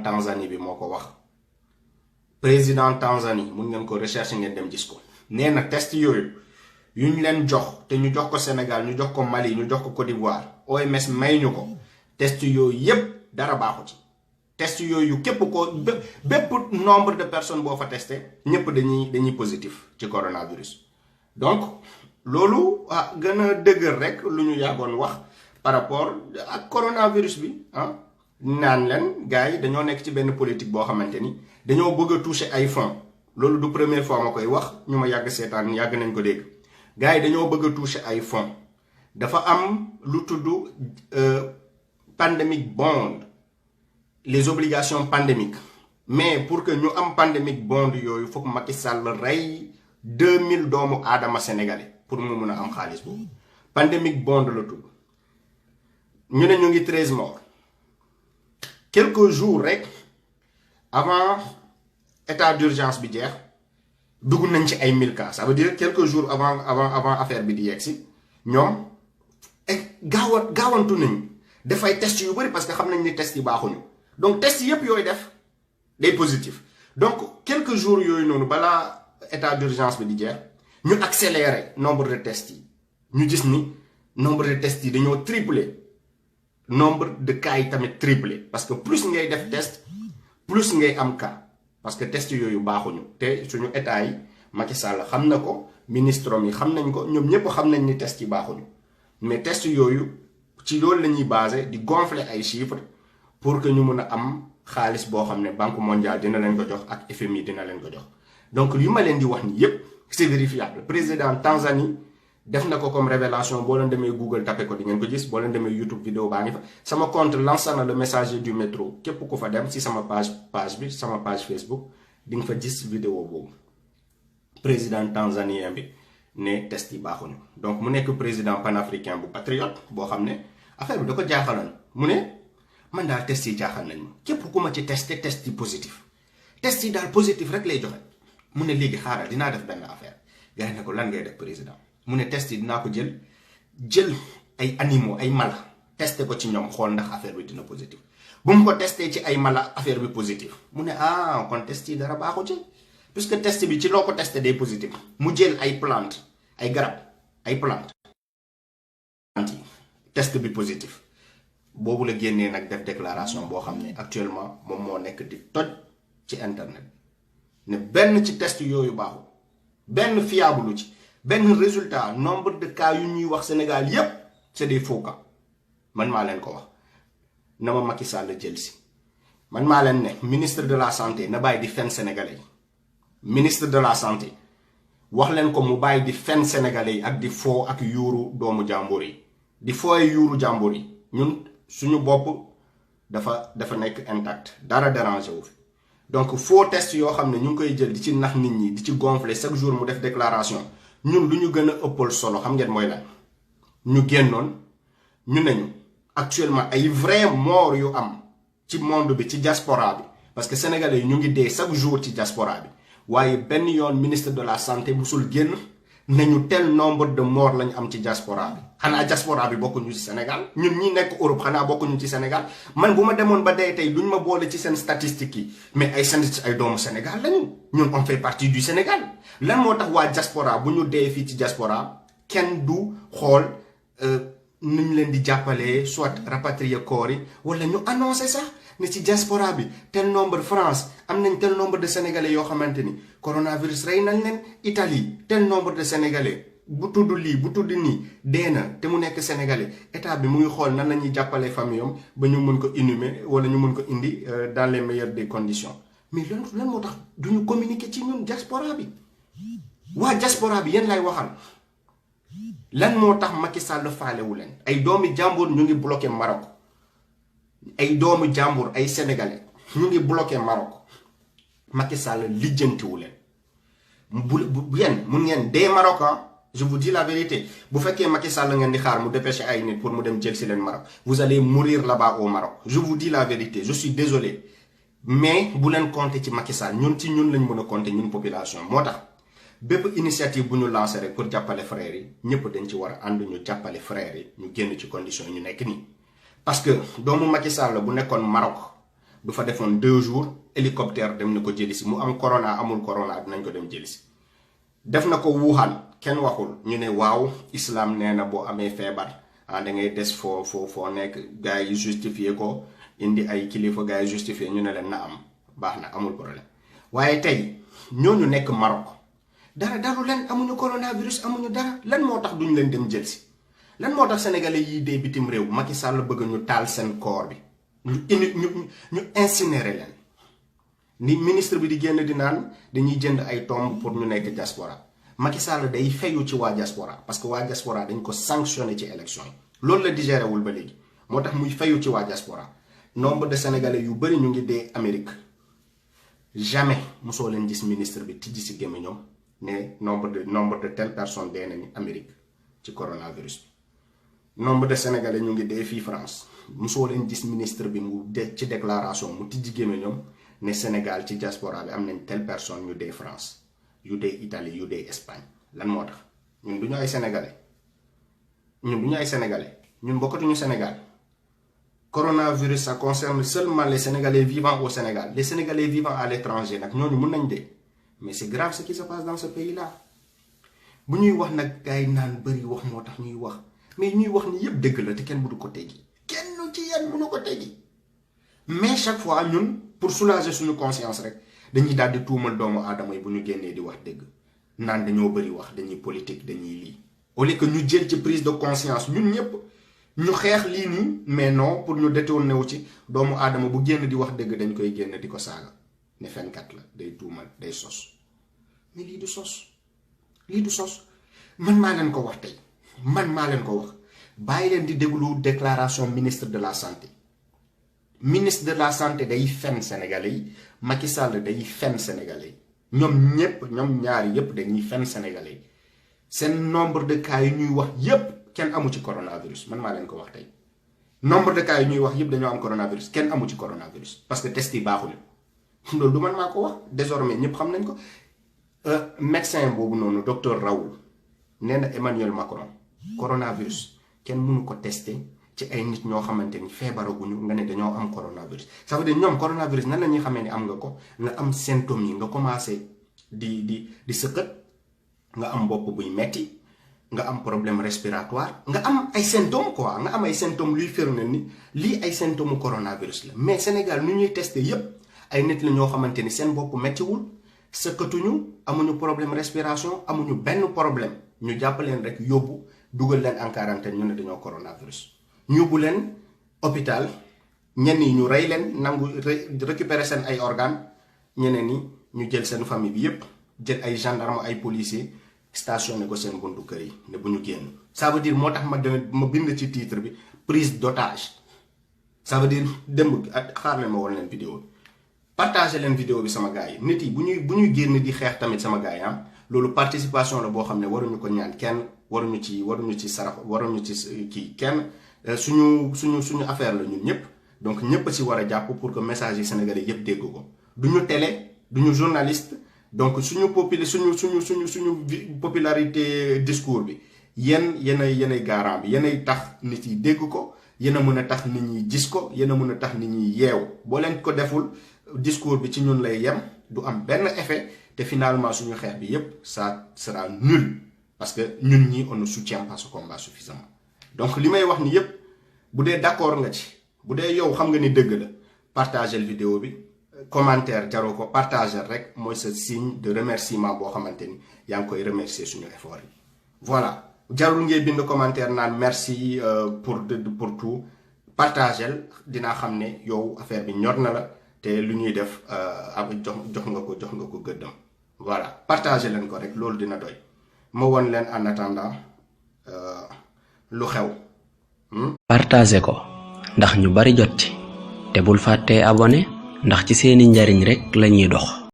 Tanzanie bi moo ko wax président Tanzanie mun ngeen ko recherche ngeen dem gis ko nee na test yooyu yu ñu leen jox te ñu jox ko Sénégal ñu jox ko Mali ñu jox ko Côte d'Ivoire OMS may ñu ko test yooyu yépp dara baaxu ci test yooyu képp ko bépp nombre de personnes boo fa testé ñëpp dañuy positif ci coronavirus donc loolu gën a dëgër rek lu ñu yàggoon wax par rapport ak coronavirus bi naan leen gars yi dañoo nekk ci benn politique boo xamante ni dañoo bëgg a toucher ay fonds loolu du première fois ma koy wax ñu ma yàgg seetaan yàgg nañ ko dégg gars yi dañoo bëgg a toucher ay fonds dafa am lu tudd pandemic bond les obligations pandémiques mais pour que ñu am pandemic bond yooyu foog Macky Sall rey 2000 doomu aadama sénégalais pour mu mun a am xaalis boobu pandemic bond la tudd ñu ne ñu ngi 13 morts quelques jours rek avant état d'urgence bi jeex dugg nañ ci ay 1000 cas ça veut dire quelques jours avant affaire bi di yegg si ñoom gaawantu nañ dafay test yu bëri parce que xam nañ ni test yi baaxuñu donc test yëpp yooyu def day positif donc quelques jours yooyu noonu balaa état d'urgence bi di jeex ñu accélérer nombre de tests yi ñu gis ni nombre de tests yi dañoo tripler nombre de cas yi tamit triplé parce que plus ngay def test plus ngay am cas parce que test yooyu baaxuñu te suñu état yi Macky Sall xam na ko ministre yi xam nañ ko ñoom ñëpp xam nañ ni test yi baaxuñu mais test yooyu ci loolu la ñuy basé di gonfler ay chiffres pour que ñu mun a am xaalis boo xam ne Banque mondiale dina leen ko jox ak FMI dina leen ko jox donc li ma leen di wax ni yépp c'est vérifiable président Tanzanie def na ko comme révélation boo leen demee Google tapé ko di ngeen ko gis boo leen demee YouTube vidéo baa ngi fa sama compte Lansana le messager du métro képp ku fa dem si sama page bi sama page Facebook di nga fa gis vidéo boobu président tanzanien bi ne test yi baaxuñu donc mu nekk président panafricain bu patriote boo xam ne affaire bi da ko jaaxaloon mu ne man daal test yi jaaxal nañ ma képp ku ma ci testé test yi positif test yi daal positif rek lay joxe mu ne léegi xaaral dinaa def benn affaire gars yi ne ko lan ngay def président mu ne test yi dinaa ko jël ay animaux ay mala testé ko ci ñoom xool ndax affaire bi dina positif bu mu ko testé ci ay mala affaire bi positif mu ne kon test yi dara baaxu ci puisque test bi ci loo ko testé day positif mu jël ay plante ay garab ay plante yi test bi positif boobu la génnee nag def déclaration boo xam ne actuellement moom moo nekk di toj ci internet ne benn ci test yooyu baaxul benn fiable ci benn résultat nombre de cas yu ñuy wax Sénégal yépp c'est des faux cas man maa leen ko wax na ma Macky Sall jël si man maa leen ne ministre de la santé na bàyyi di fen sénégalais yi ministre de la santé wax leen ko mu bàyyi di fen sénégalais yi ak di foo ak yuuru doomu jàmbur yi di fooy yuuru jàmbur yi ñun suñu bopp dafa nekk intact dara dérangé wu fi donc faux test yoo xam ne ñu ngi koy jël di ci nax nit ñi di ci gonfler chaque jour mu def déclaration ñun lu ñu gën a ëppal solo xam ngeen mooy lan ñu génnoon ñu nañu actuellement ay vrai mort yu am ci monde bi ci diaspora bi parce que sénégalais yi ñu ngi dee chaque jour ci diaspora bi waaye benn yoon ministre de la santé musul génn nañu tel nombre de morts lañu am ci diaspora bi xanaa diaspora bi bokkuñu ci Sénégal ñun ñi nekk Europe xanaa bokkuñu ci Sénégal man bu ma demoon ba dee tey duñ ma boole ci seen statistiques yi mais ay doomu Sénégal lañu ñun on fait partie du Sénégal lan moo tax waa diaspora bu ñu dee fii ci diaspora kenn du xool nu ñu leen di jàppalee soit rapatrier corps yi wala ñu annoncé sax ne ci diaspora bi tel nombre France am nañ tel nombre de sénégalais yoo xamante ni coronavirus rey nañ leen Italie tel nombre de sénégalais bu tudd lii bu tudd nii dee na te mu nekk sénégalais état bi mu ngi xool nan la ñuy jàppalee famille am ba ñu mën ko inhumer wala ñu mën ko indi dans les meilleures des conditions mais lan moo tax du ñu communiquer ci ñun diaspora bi waa diaspora bi yéen lay waxal lan moo tax Macky Sall faalewu leen ay doomi jàmbur ñu ngi bloqué Maroc ay doomu jàmbur ay sénégalais ñu ngi bloqué Maroc Macky Sall lijjantiwu leen bu yéen mun ngeen dee Maroc je vous dis la vérité bu fekkee Macky Sall ngeen di xaar mu dépêché ay nit pour mu dem jël si leen Maroc vous allez mourir là-bas au Maroc je vous dis la vérité je suis désolé mais bu leen compter ci Macky Sall ñun ci ñun lañ mën a compter ñun population moo tax bépp initiative bu ñu lancé rek pour jàppale frères yi ñëpp dañ ci war a ànd ñu jàppale frères yi ñu génn ci condition yi ñu nekk nii parce que doomu Macky Sall bu nekkoon Maroc du fa defoon 2 jours hélicoptère dem na ko jëli si mu am corona amul corona dinañ ko dem jëli si. def na ko Wuhan kenn waxul ñu ne waaw islam nee na boo amee feebar da ngay des foo nekk gars yi justifié ko indi ay kilifa gars yi justifié ñu ne leen na am baax na amul problème. waaye tey ñooñu nekk Maroc dara dalu leen amuñu coronavirus amuñu dara lan moo tax duñ leen dem jël si lan moo tax sénégalais yi dee bitim réew Macky Sall bëgg ñu taal seen corps bi ñu incinérer leen ni ministre bi di génn di naan dañuy jënd ay tombe pour ñu nekk diaspora Macky Sall day fayu ci waa diaspora parce que waa diaspora dañ ko sanctionné ci élection yi loolu la digéré wul ba léegi moo tax muy fayu ci waa diaspora. nombre de sénégalais yu bari ñu ngi dee Amérique jamais mosoo leen gis ministre bi tijji si gémmiñam ne nombre de telle personne dee nañu Amérique ci coronavirus bi. nombre de sénégalais ñu ngi dee fii France mosoo leen gis ministre bi mu de ci déclaration mu tijji gémmiñam ne Sénégal ci diaspora bi am nañ telle personne ñu dee France yu dee Italie yu dee Espagne lan moo tax ñun du ñu ay sénégalais ñun bokkatuñu Sénégal. Coronavirus, ça concerne seulement les Sénégalais vivant au Sénégal. Les Sénégalais vivant à l'étranger, mais c'est grave ce qui se passe dans ce pays-là. Si nous disons que nous avons mais nous avons dit que nous avons dit mais chaque fois, nous, pour soulager notre conscience, nous avons dit tout le monde Adam et nous gagner di wax deug nan dañoo bari wax dañuy politique dañuy li au lieu que ñu jël ci prise de conscience ñun ñëpp ñu xeex lii nii mais non pour ñu détourné wu ci doomu aadama bu génn di wax dëgg dañ koy génn di ko saaga ne fenkat la day tuumal day sos mais lii du sos man maa leen ko wax tey bàyyi leen di déglu déclaration ministre de la santé day fen sénégalais yi Macky Sall day fen sénégalais yi ñoom ñaari yépp dañuy fen sénégalais yi seen nombre de cas yi ñuy wax yépp kenn amu ci coronavirus man maa leen ko wax tey nombre de cas yi ñuy wax yëpp dañoo am coronavirus kenn amu ci coronavirus parce que test yi baaxuñu loolu du man maa ko wax désormais ñëpp xam nañ ko médecin boobu noonu docteur Raoul nee na Emmanuel Macron coronavirus kenn mënu ko tester ci ay nit ñoo xamante ni feebaraguñu nga ne dañoo am coronavirus ça veut dire ñoom coronavirus nan la ñuy xamee ni am nga ko nga am symptômes yi nga commencé di sëqët nga am bopp buy metti nga am problème respiratoire nga am ay symptômes quoi nga am ay symptômes luy firndeel ni lii ay symptômes coronavirus la mais Sénégal nu ñuy testé yépp ay nit la ñoo xamante ni seen bopp mettiwul sëkkatuñu amuñu problème respiration amuñu benn problème ñu jàpp leen rek yóbbu dugal leen en quarantaine ñu ne dañoo coronavirus ñu yóbbu leen hôpital ñenn yi ñu rey leen nangu récupérer seen ay organes ñeneen ñi ñu jël seen famille bi yépp jël ay gendarme ay policiers stationné ko seen buntu kër yi ne bu ñu génn ça veut dire moo tax ma bind ci titre bi prise d'otage ça veut dire démb xaar leen ma woon leen vidéo bi partagé leen vidéo bi sama gars yi nit yi bu ñuy génn di xeex tamit sama gars yi loolu participation la boo xam ne waruñu ko ñaan kenn waruñu ci sarax waruñu ci kii kenn suñu affaire la ñun ñëpp donc ñëpp ci war a jàpp pour que message yi sénégalais yëpp dégg ko duñu télé duñu journaliste donc suñu popularité discours bi yenay garant bi yenay tax nit yi dégg ko yena mën a tax nit ñi gis ko yena mën a tax nit ñi yeew boo leen ko deful discours bi ci ñun lay yem du am benn effet te finalement suñu xeex bi yépp ça sera nul parce que ñun ñi on ne soutient pas ce combat suffisamment donc li may wax ni yépp bu dee d'accord nga ci bu dee yow xam nga ni dëgg la partager vidéo bi commentaire jaroo ko partager rek mooy sa signe de remerciement boo xamante ni yaa ngi koy remercier suñu effort yi voilà jarul ngay bind commentaire naan merci pour tout partager dinaa xam ne yow affaire bi ñor na la te lu ñuy def jox nga ko gëddam voilà partager leen ko rek loolu dina doy ma won leen en attendant lu xew partager ko ndax ñu bari jot ci te bul fàtte abonné ndax ci seeni njariñ rek lañuy dox